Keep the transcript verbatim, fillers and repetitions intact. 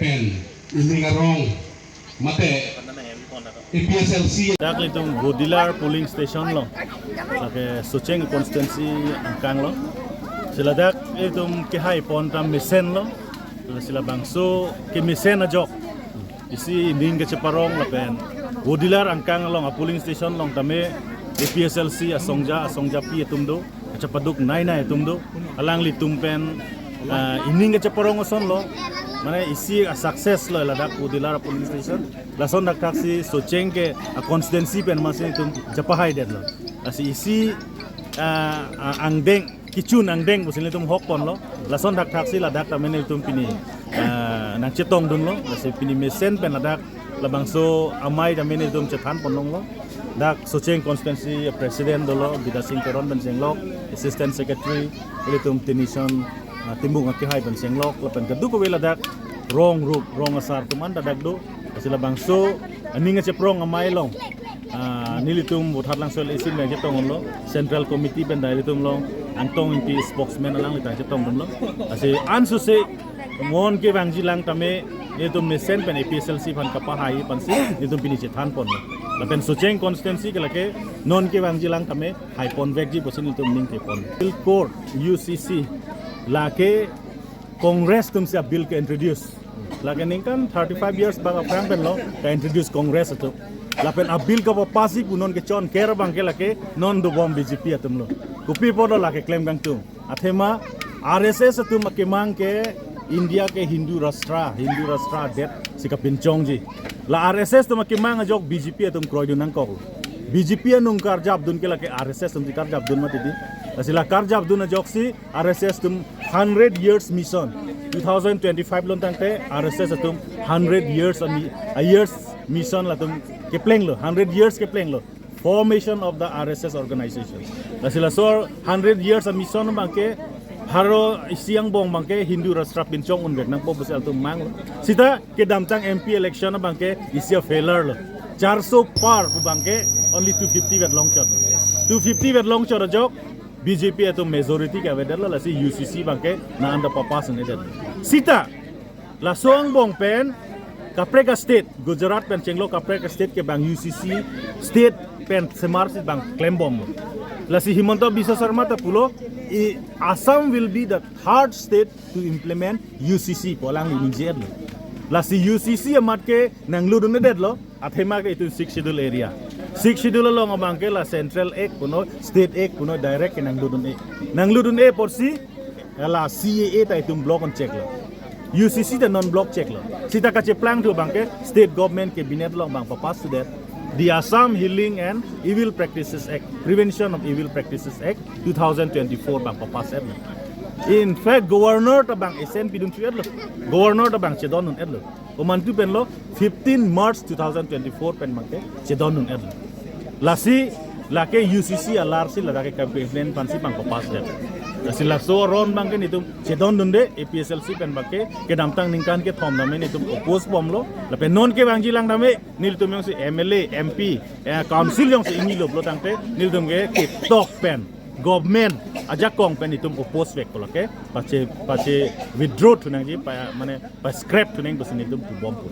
Pen ining arong mate A P H L C. Dak ilitum Godilar polling station along, lake Socheng constituency angkang along. Si ladak ilitum kehai pon ta mesen lo. Si labangso kemesen ajok isi ining kacheparong lapen Godilar angkang along a polling station along tame A P H L C asongja, asongjapi atum do, kachepaduk nei nei atum do. Alanglitum pen, ah, ining kacheparong ason lo. Mane isi a success lo ladak Godilar polling station. Lason thakthak si Socheng ke a constituency pen masi itum chepahai det lo. Lasi isi, ah, ah, angdeng, kechun angdeng pusi nelitum hok pon lo. Lason thakthak si ladak tame nelitum pini, ah, nangchetong dun lo. Lasi pini mesen pen ladak labangso amei tame nelitum chethan pon long lo. Dak Socheng constituency president dolo, Bidya Sing Teron pen chenglok, assistant secretary, ilitum Tenison, ah, Timung akehai pen chenglok, lapen kadokave ladak rong rup, rong asar atum an ta dak do. Lasi labangso aning kacheparong amei along, ah, nelitum Vothatlangso A C pen chetong lo, central committee pen ta ilitum along Angtong Ingti spokesman alangli ta chetong dun lo. Lasi ansose non kevangji lang tame nelitum mesen pen A P H L C aphan kapahai aphansi nelitum pini chethan pon lo. Lapen Socheng constituency ke lake non kevangji lang tame hai pon vekji pusi nelitum ning ke pon. Appeal Court, U C C, lake Congress atum si a bill ke introduce. Lake ningkan thirty-five years bak aphrang pen lo ka introduce Congress atum. Lapen a bill kapass-ji pu non kechonker abang ke lake non dobom B J P atum lo. Kopi apot lo lake klem kangtung? Athema R S S atum akemang ke India ke Hindu Rashtra, Hindu Rashtra adet si kapinchongji. La R S S atum akemang ajok B J P atum kroidun nangkok. B J P anung karjapdun ke lake R S S atum si karjapdun mati di. Lasi la karjapdun ajoksi R S S atum hundred years mission. Two thousand twenty-five along tangte R S S atum hundred years a mi-, a years mission latum kepleng lo, hundred years kepleng lo. Formation of the R S S organization. Lasi laso hundred years a mission abang ke haro isi angbong abang ke Hindu Rashtra pinchong unvek nangpo pusi altum mang lo. Sita kedamtang M P election abang ke isi a failure lo. Charso par pu abang ke only two fifty vet longchot. Two fifty vet longchot ajok B J P atum majority ke avedet lo, lasi U C C abang ke na anda papass un-edet. Sita laso angbong pen kaprek a state, Gujarat pen chenglok kaprek a state ke bang U C C state pen semar si bang klembom. Lasi Himanta Biswa Sarma ta pulo, i, Assam will be the third state to implement U C C pu alangli ningje-et lo. Lasi U C C amat ke nanglutdun-edet lo, athema ke itum Sixth Schedule area. Sixth Schedule along abang ke la Central Act punoi, State Act punoi direct ke nanglutdun-e. Nanglutdun-e apotsi la C A A ta itum block un-chek lo. U C C ta non block chek lo. Sita kacheplangthu abang ke state government cabinet along bang papass sudet. The Assam Healing and Evil Practices Act, Prevention of Evil Practices Act two thousand twenty-four bang papass-et lo. In fact, governor ta bang esen pidun chu-et lo. Governor ta bang chedondun-et lo. Komantu pen lo, fifteen March two thousand twenty-four pen bang ke chedondun-et lo. Lasi lake U C C alar si ladak ke campaign plan aphansi bang papass-det. Lasi laso aron bang ke nelitum chedondunde, A P H L C pen bang ke kedamtang ningkan kethom tame nelitum oppose bomlo. Lapen non kevangji lang tame nelitum jongsi M L A, M P, eh, council jongsi ingi loplo tangte nelitum ke ketok pen government ajakong pen nelitum oppose vekpo, lake pache, pache withdraw thu nangji, pa, mane pa scrap thu nang pusi nelitum pubom pu.